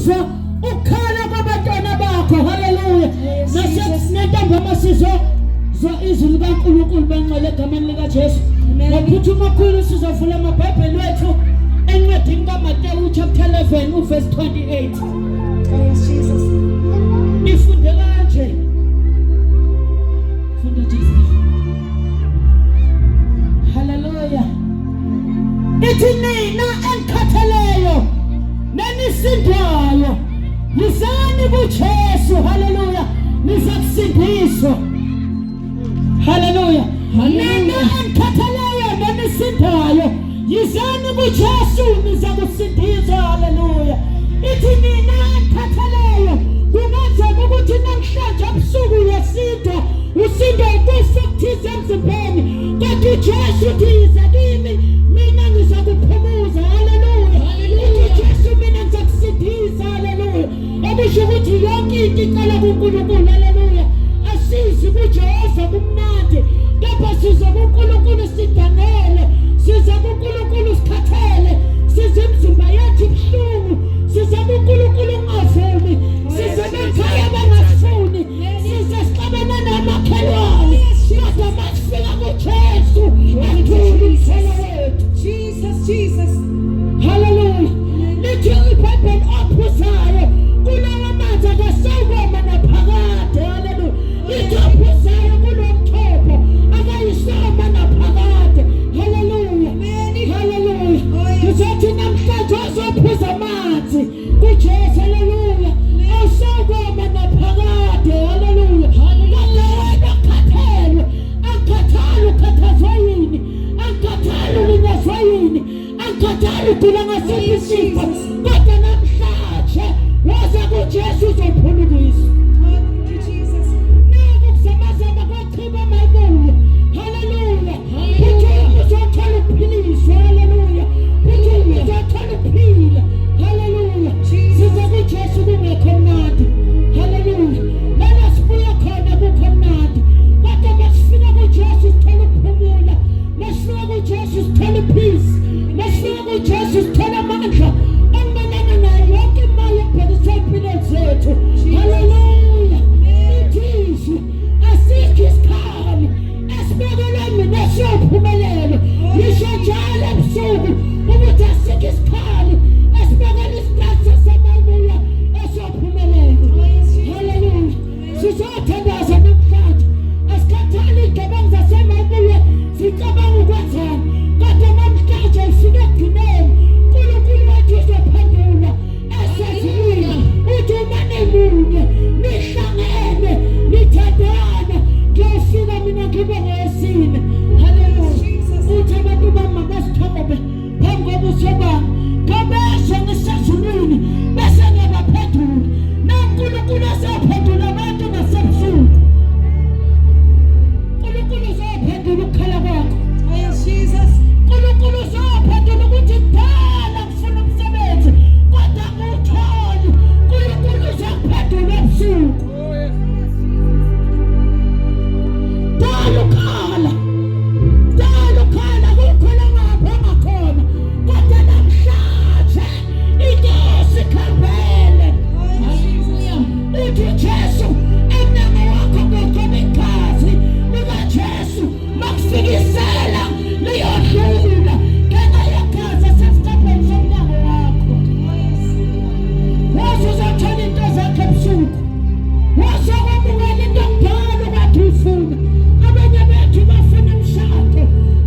Uzwa ukukhala kwabantwana bakho. Haleluya. Nantambama sizozwa izwi likaNkulunkulu bangcwele egameni likaJesu. Ngophuthuma khulu sizovula amaBhayibheli wethu encwadini kaMateyu chapter 11 uverse 28. Yes, Jesus. Ifunde kanje. Funda Jesus. Hallelujah. Ithi nina enikhatheleyo nenisindwayo yizani kuJesu. Haleluya. Nizakusindiswa. Haleluya. Nina enikhatheleyo nenisindayo yizani kuJesu nizakusindiswa. Haleluya. Ithi nina enikhatheleyo kungenzeka ukuthi namhlanje ebusuku uyasindwa usindwa ukufa okuthize emzimbeni kodwa uJesu uthi yiza kimi mina ngizakuphumuza. Haleluya. Uthi uJesu mina ngizakusindisa. Haleluya. Okusho ukuthi yonke into iqala kuNkulunkulu. Haleluya. Asizi kuJehova kumnandi kepha size kuNkulunkulu sidangele, size kuNkulunkulu sikhathele, size imizimba yethu ibuhlungu, size kuNkulunkulu ungavumi, size bekhaya bangasifuni, size sixabene namakhelwane, kodwa masifika kuJesu athule umthelo wethu. Jesus, Jesus. Haleluya. Lithi iBhayibheli ophuzayo kulawa manzi akasawukoma naphakade. Haleluya. Lithi ophuzayo kulo mthombo akayisoma naphakade. Haleluya. Haleluya. Ngizothi namhlanje ozophuza amanzi kuJesu. Haleluya. Awusawukoma naphakade. Haleluya. Kodwa wena ukhathelwe. Angikhathali ukhathazwe yini? Angikhathali ulinyazwe yini? Angikhathali ugula ngasiphi isifo? Kodwa namhlanje woza kuJesu uzophulukiswa. Oh, thank you, Jesus. Naku kuzamazama kwachiba mayibuye. Haleluya. Phuthuma uzothola ukuphiliswa. Haleluya. Phuthuma uzothola ukuphila. Haleluya. Siza kuJesu kungekho mnandi. Haleluya. Lana sibuya khona kukho mnandi. Kodwa masifika kuJesu sithola ukuphumula. Masifika kuJesu sithola ipeace. Masifika kuJesu sithola amandla okumelana nayo yonke imali ebhekiswe empilweni zethu. Haleluya. Ithi izwi asikho isikhali esibekelwe mina siyophumelela. Ngisho njalo ebusuku ukuthi asikho isikhali esibekelwe isikhathi saseMayibuya esiyophumelela. Haleluya. Sizothandaza namhlanje. Asikhathali iy'gebengu zaseMayibuya zicabanga ukwenzani. Kodwa namhlanje ifike ekugcineni. uNkulunkulu wethu uzophendula esezulwini. Uthi uma nimunye nihlangene nithandana ngiyofika mina ngibe ngowesine. Haleluya. Uthi abantu bami mabazithobe phambi kobuso bami ngabezwe ngisezulwini bese ngiyabaphendula. NoNkulunkulu azophendula abantu nasebusuku. uNkulunkulu uzophendula ukukhala kwakho. Oh, yes, Jesus. uNkulunkulu uzophendula ukuthi kudala ngifuna umsebenzi kodwa angiwutholi. uNkulunkulu uzokuphendula ebusuku. Dala ukhala. Dala ukhala kukho la ngapha ongakhona. Kodwa namhlanje inkosi ikhambele. Uthi uJesu emnyango wakho kugcoba igazi likaJesu makufikisela liyodlula ngenxa yegazi esesitebheni somnyango wakho. Waze uzothola into zakho ebusuku. Waze kwamukela into okudala okade uyifuna. Abanye bethu bafuna imishado.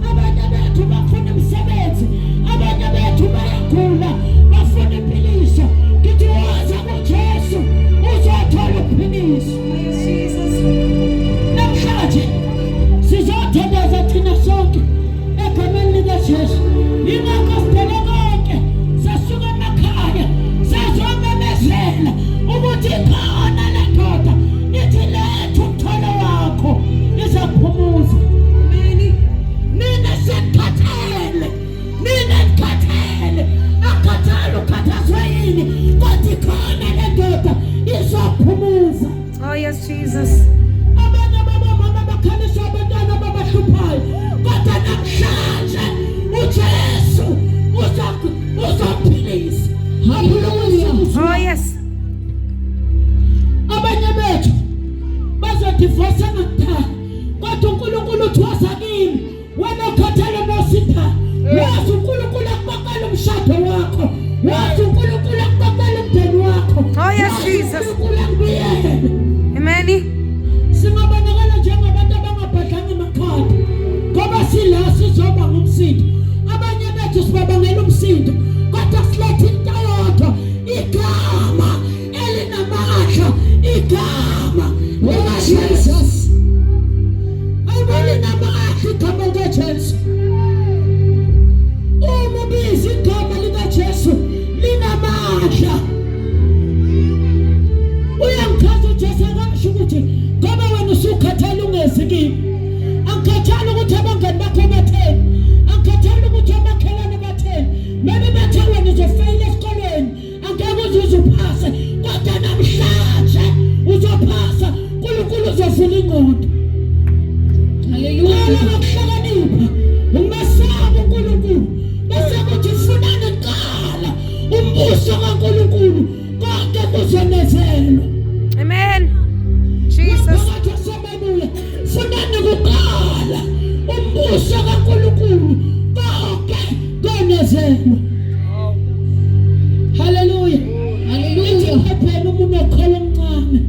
Abanye bethu bafuna imisebenzi. Abanye bethu bayagula bafuna impiliso. Ngithi woza kuJesu uzothola ukuphiliswa. Oh, yes, Jesus. Namhlanje sizothandaza thina sonke egameni likaJesu. Yingakho sidele konke sasuka emakhaya sazomemezela ukuthi ikhona le ndoda ithi letha umthwalo wakho izakuphumuza. Amen. Nina senikhathele, nina nikhathele, akhathali ukhathazwe yini kodwa ikhona le ndoda izophumuza. Oh, yes, Jesus. Abanye babomama bakhaliswa abantwana ababahluphayo kodwa namhlanje uJesu uzophilisa. Haleluya. Oh, yes. uthi waza kimi wena okhathele nositha wazi uNkulunkulu akubaqela umshado wakho wazi uNkulunkulu akubaqela umndeni wakho. Oh yes, Jesus. uNkulunkulu akubiyele. Amen. Singabonakala njengabantu abangabhadlanga emakhanda ngoba sila sizoba ngumsindo. Abanye bethu sibabangela umsindo, kodwa silethe into eyodwa, igama elinamandla, igama likaJesu. Ayibolinamandla igama likaJesu. Uma ubiza igama likaJesu linamandla. Uyangichaza uJesu akasho ukuthi ngoba wena usukhathele ungezi kimi. Angikhathali ukuthi abangani bakho batheni, angikhathali ukuthi omakhelwane batheni, maybe bathe wena uzofeyila esikolweni, angeke uze uzuphase, kodwa namhlanje uzophasa. uNkulunkulu uzovula ingqondo. Hallelujah. Ngokuhlakanipha umesaba uNkulunkulu, bese kuthi funani kuqala umbuso kaNkulunkulu, konke kuzonezelwa. Amen. Jesus. Phakathi wasebebuya, funani kuqala umbuso kaNkulunkulu, konke konezelwa. Haleluya. Hallelujah. Ithi umuntu okholwa omncane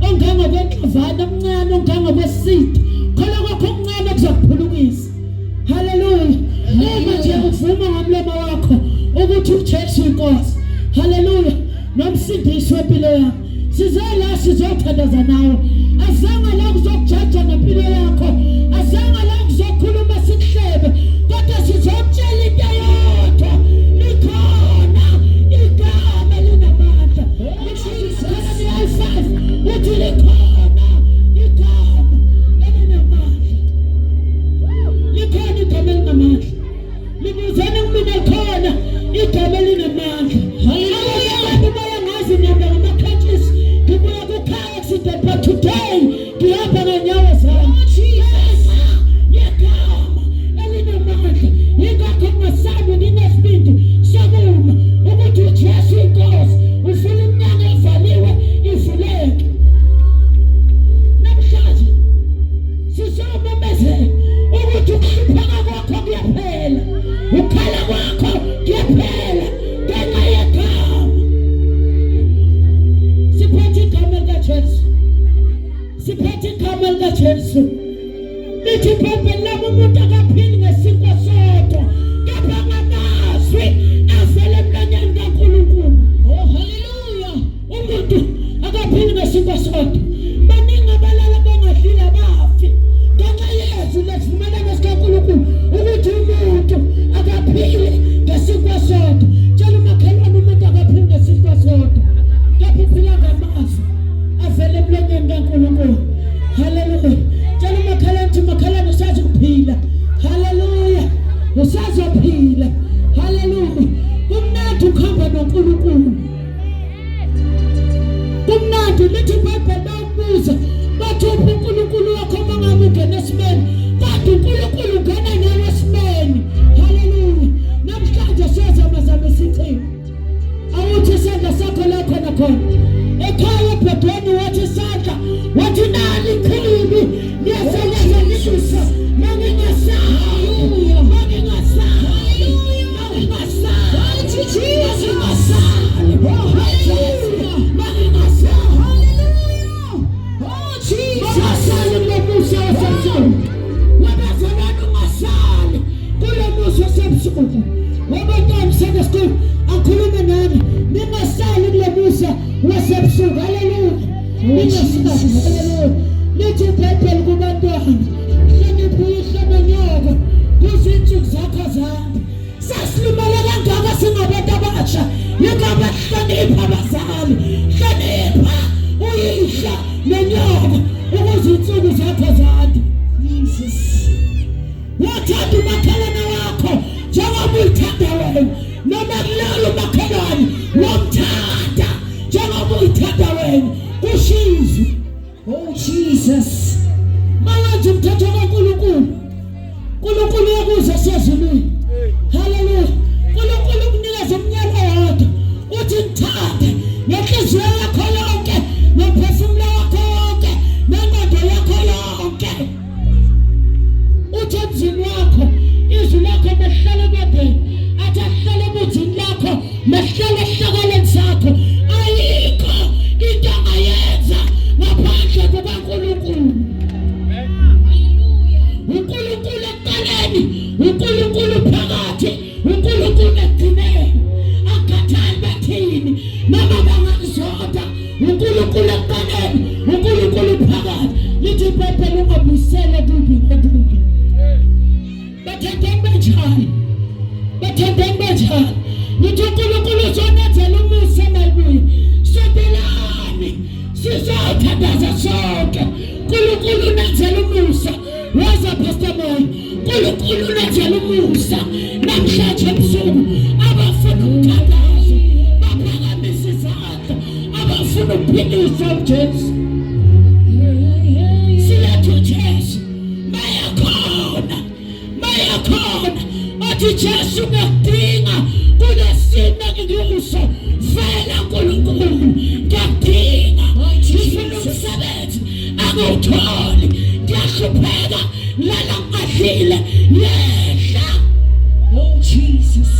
ongangokwenhlavana omncane ongangokwesidi, kholwa kwakho okuncane kuzokuphulukisa. Haleluya. Uma nje uvuma ngomlomo wakho ukuthi uJesu inkosi, haleluya, nomsindisi wempilo yakho, size la sizothandaza nawe. Azange la kuzokujaja ngempilo yakho, azange la kuzokhuluma sikuhlebe, kodwa sizokutshela into eyodwa, likhona igama elinamandla. Jesus, uthi likhona igama elinamandla, likhona igama elinamandla. Libuzeni kumina, likhona igama elinamandla. Hallelujah. Abantu bayangazi ngihamba ngama-crutches, ngibuya ku-car accident, but today ngihamba ngenyawo zami. Oh, Yegama elinamandla. Yingakho ngingasabi, nginesibindi sokuma ukuthi uJesu inkosi, uvula iminyango evaliwe ivuleke. Namhlanje sizomemezela ukuthi ukuhlupheka kwakho kuyaphela, ukhala kwakho kuyaphela ngenxa yegama. Siphethe igama likaJesu, siphethe igama likaJesu. Lithi iBhayibheli lami, umuntu akaphili ngesinkwa sodwa, kepha ngamazwi avela emlonyeni kaNkulunkulu. Oh, hallelujah. Umuntu akaphili ngesinkwa sodwa. Baningi abalala bengadlile, abafi, ngenxa yezwi lesivumelwano sikaNkulunkulu ukuthi umuntu akaphili ngesinkwa sodwa. Tshela umakhelwane, umuntu akaphili ngesinkwa sodwa, kepha uphila ngamazwi avela emlonyeni kaNkulunkulu. Haleluya. Tshela umakhelwane ukuthi, makhelwane, usazophila. Haleluya, usazophila. Haleluya. Kumnandi ukuhamba noNkulunkulu, kumnandi. Lithi iBhayibheli, bakubuza bathi, uphi uNkulunkulu wakho uma ngabe ungena esimeni? Kodwa uNkulunkulu ungena nawe esimeni. Haleluya. Namhlanje siyozamazama isiciko. Awuthi isandla sakho la khona khona ekhaya ebhodweni, wathi isandla, wathi nali ichibi liyasenyazanyiswa. Mangingasali, mangingasali, mangingasali, mangingasali, mangingasali. Oh, Jesus. Ungasali kulo musa wasebusuku. Wabazalwane, ungasali kulo musa wasebusuku. Wabantwana Sunday school, angikhulume nani, ningasali kulo musa wasebusuku. Haleluya. Ningasali. Haleluya. Lithi iBhayibheli kubantwana, hlonipha uyihlo nonyoko kuze insuku zakho zande. Sasilimele kangaka singabantu abasha yingoba hlonipha abazali, hlonipha uyihlo nonyoko ukuze insuku zakho zande. Jesus. Wathanda umakhelwane wakho njengoba uyithanda wena. Noma kulala umakhelwane, wamthanda njengoba uyithanda wena, kusho izwi. Oh, Jesus. Mawenza umthetho kaNkulunkulu, uNkulunkulu uyakuza sezulwini. Haleluya. uNkulunkulu ukunikeza umnyaka owodwa, uthi ngithande ngenhliziyo yakho yonke, nomphefumulo wakho wonke, nengqondo yakho yonke. Noma bangakuzonda, uNkulunkulu ekuqaleni, uNkulunkulu phakathi. Lithi iBhayibheli ungabuyisele kubi ngokubi. Bathandani banjani? Bathandani banjani? Ngithi uNkulunkulu uzonenzela umusa mayibuye. Sondelani sizothandaza sonke. uNkulunkulu unenzela umusa. Woza Pastor Moyo. uNkulunkulu unenzela umusa. Namhlanje ebusuku abafuna umthandazo baphakamise izandla abafuna ukuphiliswa uJesu. Silethe uJesu. Mayakhona. Mayakhona athi Jesu ngiyakudinga kulesimo engikuso vela nkulunkulu ngiyakudinga ngifuna umsebenzi angiwutholi ngiyahlupheka lala ngingadlile yehla. Oh Jesus.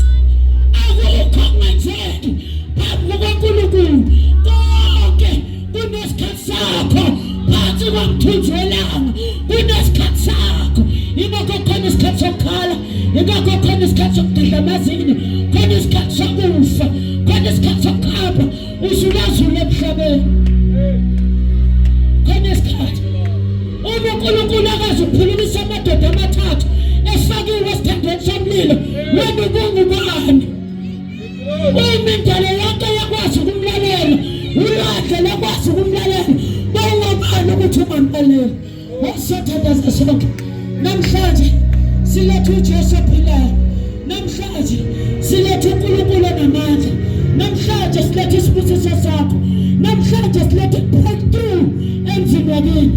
Akukho kungenzeki phambi kukaNkulunkulu konke kunesikhathi sakho phansi komthunzi welanga kunesikhathi sakho. Ingakho khona isikhathi sokukhala, ingakho khona isikhathi sokudidla amazinyo, khona isikhathi sokufa, khona isikhathi sokuhamba uzulazula emhlabeni, khona isikhathi. Uma uNkulunkulu akazi ukuphulukisa amadoda amathathu efakiwe esithandweni somlilo, wena ubungubani? Uma indalo yonke yakwazi ukumlalela, ulwandle lakwazi ukumlalela, bawungabani ukuthi ungamlaleli? Wasathandaza sonke namhlanje, silethe uJesu ophilayo. Namhlanje silethe uNkulunkulu onamandla. Namhlanje silethe isibusiso sakho. Namhlanje silethe breakthrough emzini wakini.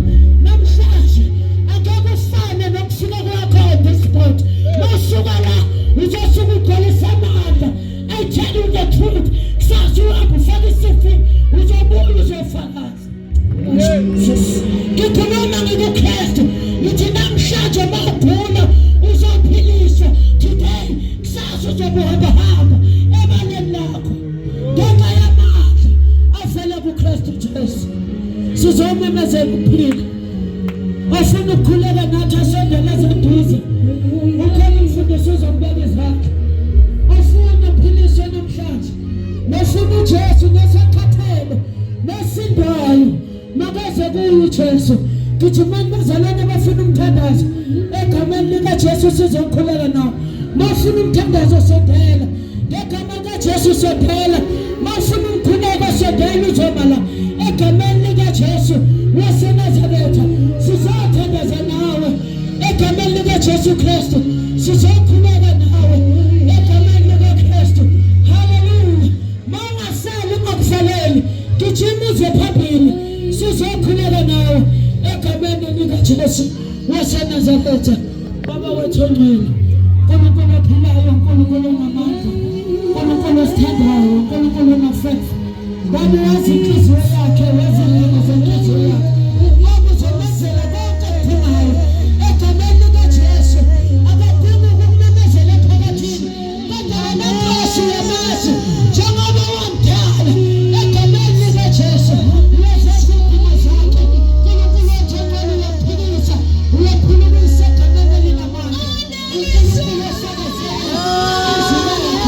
Namhlanje angeke ufane nokufika kwakho on the spot. Mawusuka la uzosuka ugcwalisa amandla. I tell you the truth, kusasa uhamba ufake i-CV, uzobuya uzofakaza. Jesus. Ngikhuluma ngikuKristu, ngithi namhlanje mawugula uzophiliswa today, kusasa uzobe uhambahamba ebaleni lakho ngenxa yamandla avela kuKristu Jesu. Sizomemezela ukuphila. Ofuna ukukhuleka nathi asondele eseduze, ukhona umfundisi uzokubeka izandla. Ofuna uphiliswe namhlanje, nofuna uJesu, nosakhathele nosindayo makaze kuye uJesu. Gijimani bazalwane abafuna umthandazo, egameni likaJesu sizokhuleka nawo. Mawufuna umthandazo sondela, ngegama likaJesu sondela. Mawufuna umkhuleko sondela, uzoba la egameni likaJesu waseNazaretha. Sizothandaza nawe egameni likaJesu Kristu, sizokhuleka nawe egameni likaKristu. Haleluya. Mawungasali ungakusaleli, gijima uze phambili, sizokhuleka nawe egameni likaJesu waseNazaretha. Baba wethu ongcwele, Nkulunkulu ophilayo, Nkulunkulu onamandla, Nkulunkulu osithandayo, Nkulunkulu onofefe, Baba wazi inhliziyo yakhe, wazi izidingo zenhliziyo yakhe. Baba uzomenzela konke akudingayo egameni likaJesu. Akadingi ukumemezela emphakathini, kodwa wena Nkosi uyamazi njengoba wamdala. Egameni likaJesu uyazazi izidingo zakhe. Nkulunkulu wethu ongcwele, uyaphilisa, uyaphulukisa egameni elinamandla. uNkulunkulu ofakazela izwi lakhe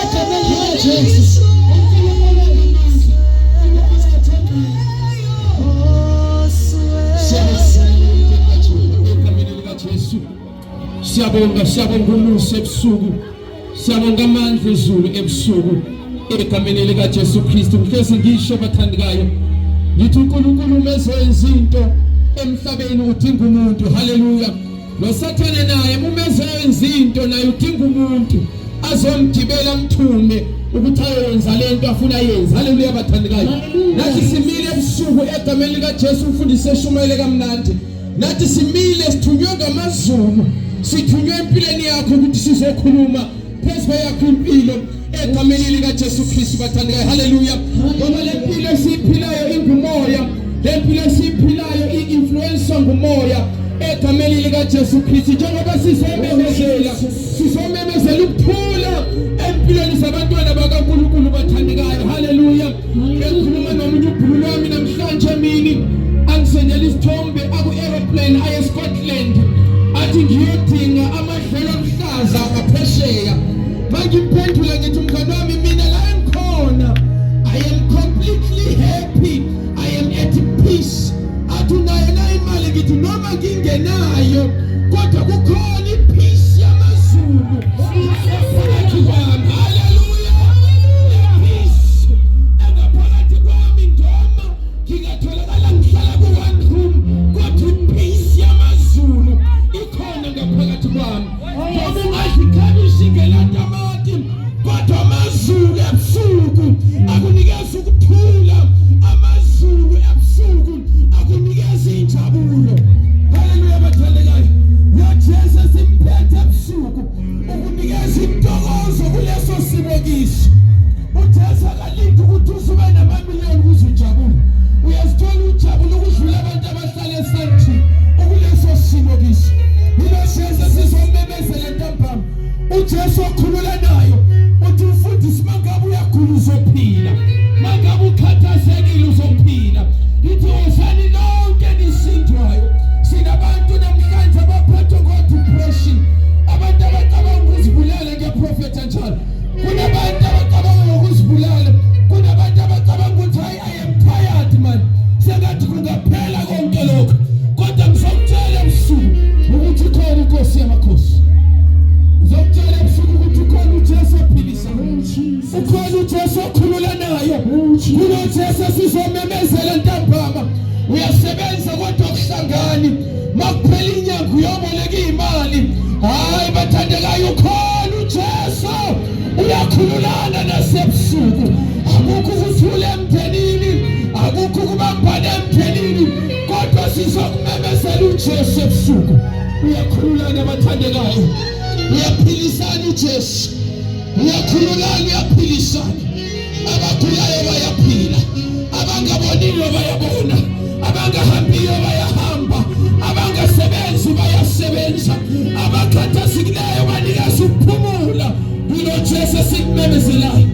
egameni likaJesu. uNkulunkulu onamandla, uNkulunkulu wethu ongcwele. Egameni likaJesu siyabonga, siyabonga umusa ebusuku, siyabonga amandla ezulu ebusuku egameni likaJesu Kristu. Ngihlezi ngisho bathandikayo, ngithi uNkulunkulu umezenza into emhlabeni udinga umuntu. Haleluya. Nosathane naye mumezenza into naye udinga umuntu azomgibela mthume ukuthi ayoyenza lento afuna yenze. Haleluya bathandikayo. Nathi simile ebusuku egameni likaJesu. Umfundisi eshumayele kamnandi, nathi simile, sithunywe ngamazulu, sithunywe empilweni yakho ukuthi sizokhuluma phezu kweyakho impilo egameni likaJesu Kristu bathandekayo. Haleluya. Ngoba le mpilo esiyiphilayo ingumoya, le mpilo esiyiphilayo i-influence ngumoya egameni likaJesu Kristu. Njengoba sizomemezela, sizomemezela ukuthula empilweni zabantwana bakaNkulunkulu bathandekayo. Haleluya. Ngikhuluma nomuntu ubhulu wami namhlanje emini, angisendela isithombe aku-aeroplane aye eScotland, athi ngiyodinga amadlelo aluhlaza ngaphesheya. Mangimphendula ngithi, mngani wami, mina la engikhona KunoJesu esizomemezela ntambama. Uyasebenza kodwa kuhlangani. Makuphela inyanga uyoboleka imali. Hayi bathandekayo ukhona uJesu. Uyakhululana nasebusuku. Akukho ukuthula emndenini, akukho ukubambana emndenini, kodwa sizokumemezela uJesu ebusuku. Uyakhululana bathandekayo. Uyaphilisana uJesu. Uyakhululana uyaphilisana. Abagulayo bayaphila, abangaboniyo bayabona, abangahambiyo bayahamba, abangasebenzi bayasebenza, abakhathazekileyo banikeza ukuphumula. Kulo Jesu esikumemezelayo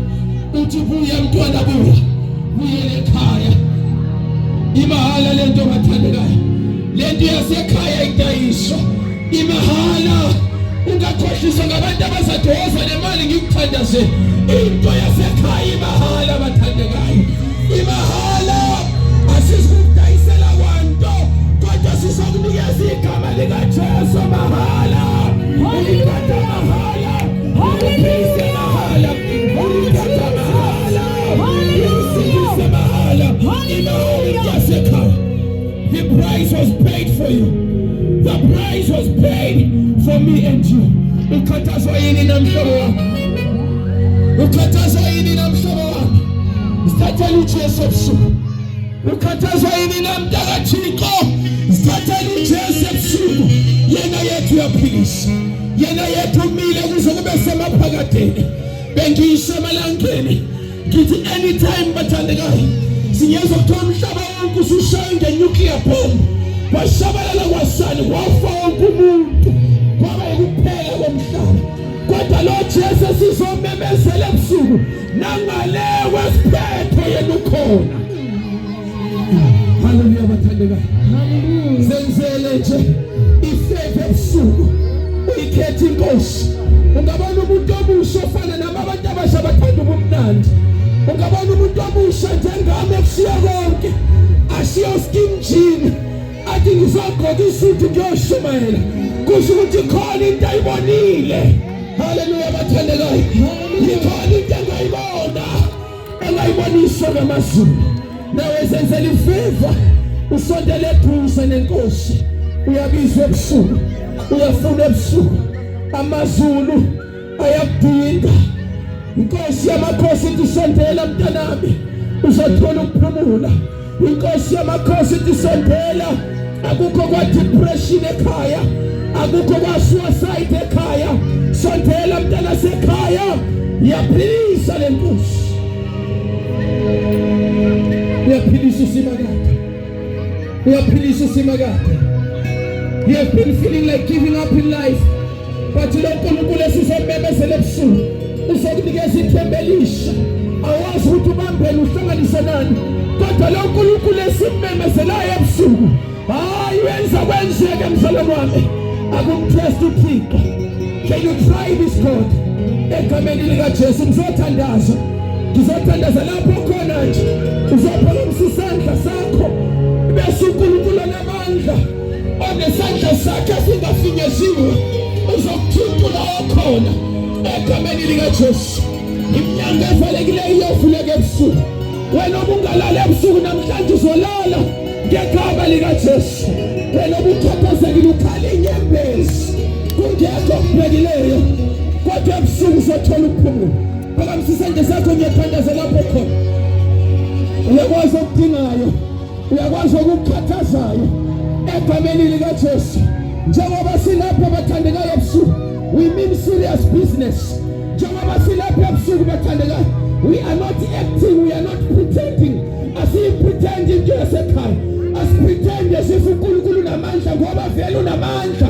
uthi buya mntwana, buya, buyele ekhaya. Imahhala lento bathandekayo, lento yasekhaya idayiswa imahhala. Ungakhohliswa ngabantu abazadoza nemali ngikuthandaze. Into yasekhaya imahhala bathandekayo, imahhala. Asizukudayisela kwanto, kodwa sizokunikeza igama likaJesu mahhala. Ulithatha mahhala, uliphilise mahhala, ulithatha mahhala, ulisindise mahhala. Imahhala into yasekhaya. The price was paid for you. The price was paid for me and you. Ukhathazwa yini namhlobo wami? Ukhathazwa yini namhlobo wami? Sithathela uJesu ebusuku. Ukhathazwa yini namntakaThixo? Sithathela uJesu ebusuku. Yena yethu uyaphilisa. Yena yethu umile kuze kube semaphakadeni. Bengisho emalangeni ngithi anytime bathandekayo singezwa kuthiwa umhlaba wonke usushaye nge-nuclear bomb, kwashabalala kwasani, kwafa wonke umuntu, kwaba ukuphela komhlaba. Kodwa lo Jesu esizomemezela ebusuku nangale kwesiphetho yena ukhona. Haleluya bathandekayo. Zenzele nje ifefe ebusuku uyikhethe inkosi. Ungabona umuntu omusha ofana nami, abantu abasha bathanda ubumnandi. Ungabona umuntu omusha njengami ekushiya konke, ashiye skin jean, athi ngizogqoka isudu ngiyoshumayela, kusho ukuthi khona into ayibonile. Haleluya bathandekayo, ikhona into engayibona, engayiboniswa ngamazulu. Nawe zenzela ifeva, usondele eduze nenkosi. Uyabizwa ebusuku, uyafuna ebusuku, amazulu ayakudinga. Inkosi yamakhosi ithi sondela mntanami, uzothola ukuphumula. Inkosi yamakhosi ithi sondela, akukho kwa-depression ekhaya, akukho kwa-suicide ekhaya. Sondela mntana sekhaya, iyaphilisa le nkosi, uyaphilisa uSimakade, uyaphilisa uSimakade. You have been feeling like giving up in life, but lo Nkulunkulu esizomemezela ebusuku uzokunikeza ithemba elisha. Awazi ukuthi ubambele uhlanganise nani, kodwa lo Nkulunkulu esimmemezelayo ebusuku, hayi, wenza kwenzeke. Mzalwane wami, akumtest uThixo. Can you try this God? Egameni likaJesu ngizothandaza, ngizothandaza lapho khona nje. Uzophakamisa isandla sakho, bese uNkulunkulu onamandla, onesandla sakhe esingafinyeziwe, uzokuthinta la okhona egameni likaJesu. Iminyango evalekileyo iyovuleka ebusuku. Wena obungalala ebusuku, namhlanje uzolala ngegama likaJesu. Wena obukhathazekile, ukhala inyembezi kungekho okubhekileyo, kodwa ebusuku uzothola ukuphumula. Phakamisa isandla sakho, ngiyathandaza lapho khona. Uyakwazi okudingayo, uyakwazi okukhathazayo. Egameni likaJesu, njengoba silapha bathandekayo ebusuku, we mean serious business. Njengoba silapha ebusuku bathandekayo, we are not acting, we are not pretending. Asiyipretend into yasekhaya, asipretend as if uNkulunkulu unamandla, ngoba vele unamandla.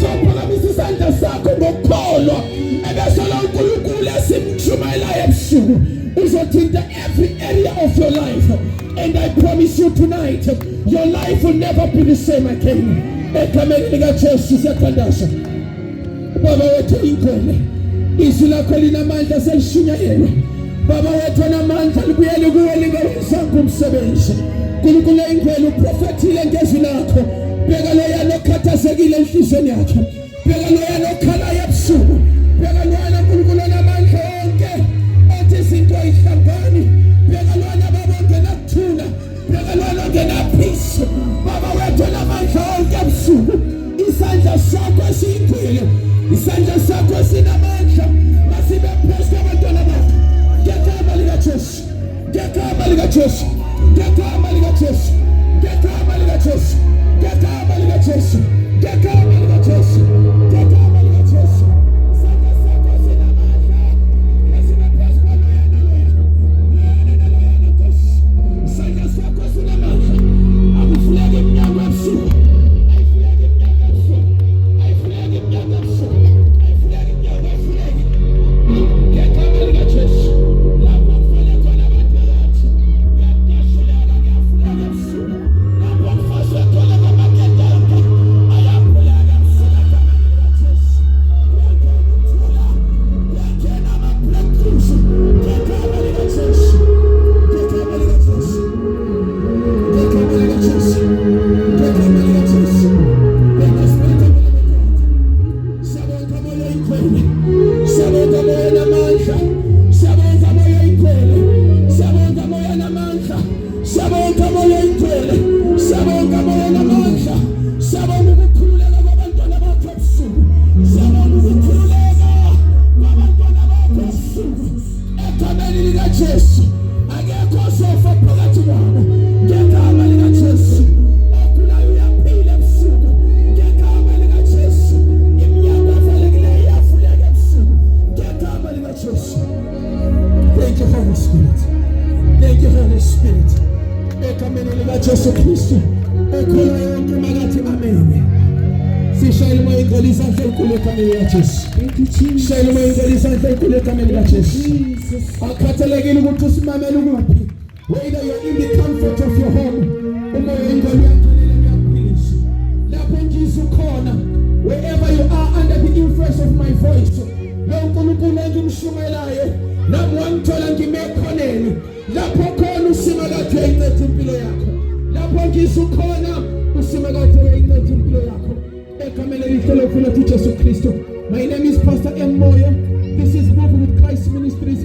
So phakamisa isandla sakho ngokukholwa, ebese lo uNkulunkulu esimshumayelayo ebusuku uzothinta every area of your life, and I promise you tonight, your life will never be the same again. Egameni likaJesu siyathandaza. Baba wethu ingcwele, izwi lakho linamandla, selishunyayelwe. Baba wethu onamandla, libuyele kuwe lingawenzanga umsebenzi. Nkulunkulu ingcwele, uprofethile ngezwi lakho. Bheka loyana okhathazekile enhliziyweni yakhe, bheka loyana okhalayo ebusuku, bheka loyana, Nkulunkulu onamandla onke, othi izinto ayihlangani, bheka loyana, Baba. Isandla sakho sinamandla masibe phezu kwabantwana bakho ngegama likaJesu, ngegama likaJesu, ngegama likaJesu, ngegama likaJesu, ngegama likaJesu, ngegama likaJesu, ngegama likaJesu. Isandla sakho sinamandla masibe phezu kwaloya naloya, loyana naloyana, Nkosi. Isandla sakho sinamandla. Akuvuleki iminyango ebusuku, ayivuleki iminyango ebusuku, ayivuleki iminyango ebusuku, ayivuleki iminyango, ayivuleki ngegama likaJesu. Lapho kufele khona abaphakathi kuyadashuleka, kuyavuleka ebusuku. Lapho kufaswe khona ngamaketange ayavuleka ebusuku egameni likaJesu. Kuyangena ukuthula, kuyangena ama-breakthroughs ngegama likaJesu, ngegama likaJesu, ngegama likaJesu, ngegama likaJesu. Thank you, Spirit of the living God. Siyabonga, Moya Oyingcwele. Siyabonga, Moya namandla. Siyabonga, Moya Oyingcwele. Siyabonga, Moya namandla. Siyabonga, Moya Oyingcwele. Siyabonga, Moya namandla. Siyabonga ukukhululeka kwabantwana bakho ebusuku. Siyabonga ukukhululeka kwabantwana bakho ebusuku egameni likaJesu. Akekho ozofa phakathi kwabo ngegama likaJesu. Ogulayo uyaphila ebusuku ngegama likaJesu. Iminyango evalekileyo iyavuleka ebusuku ngegama likaJesu. Thank you, Holy Spirit. Thank you, Holy Spirit. Egameni likaJesu Kristu, ekholwa yonke makathi amen. Sishayele uMoya Oyingcwele izandla ey'nkulu egameni likaJesu. Thank you, Jesus. Shayela uMoya Oyingcwele izandla ey'nkulu egameni likaJesu. Jesus. Akukhathalekile ukuthi usimamele ukuphi, whether you're in the comfort of your home, uMoya Oyingcwele uyangenelela, uyakuphilisa lapho ngizwa ukhona. Wherever you are under the influence of my voice, lo Nkulunkulu engimshumayelayo nami wangithola ngime ekhoneni lapho khona uSimakade uyayinceda impilo yakho. Lapho ngizwa ukhona, uSimakade uyayinceda impilo yakho egameni elihle lokuphila uJesu Kristu. My name is Pastor M Moyo. This is Move with Christ Ministries.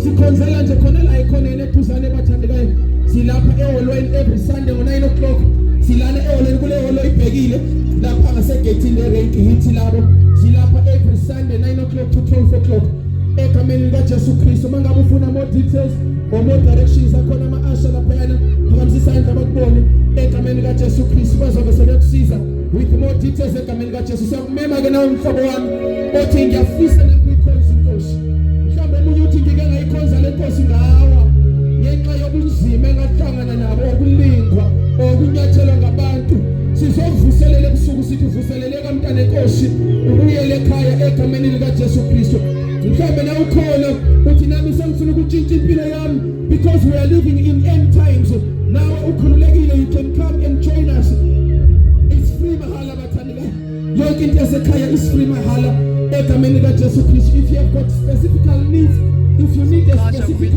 Sikhonzela nje khona la ekhoneni eduzane, bathandekayo. Silapha eholweni every Sunday ngo-9 o'clock. Silana eholweni, kule holo ibhekile lapha ngasegethini lerenki hithi labo. Silapha every Sunday 9 o'clock to 12 o'clock egameni likaJesu Kristu. Uma ngabe ufuna more details or more directions, akhona ama-usher laphayana. Phakamisa isandla bakubone egameni likaJesu Kristu, bazobe sebekusiza with more details egameni likaJesu. Siyakumema ke nawe, mhlobo wami, othi ngiyafisa nakuyikhonza iNkosi. Mhlawumbe omunye uthi ngike ngayikhonza le nkosi, ngawa ngenxa yobunzima engahlangana nabo, okulingwa, okunyathelwa ngabantu. Sizovuselela ebusuku, sithi vuseleleka mntana enkosi, ubuyele ekhaya egameni likaJesu Kristu. Mhlawumbe na ukhona uthi nami sengifuna ukutshintsha impilo yami because we are living in end times. Nawe ukhululekile, you can come and join us. It's free, mahala, bathandekayo. Yonke into yasekhaya is free, mahala, egameni likaJesu Kristu. If you have got specific needs, if you need a specific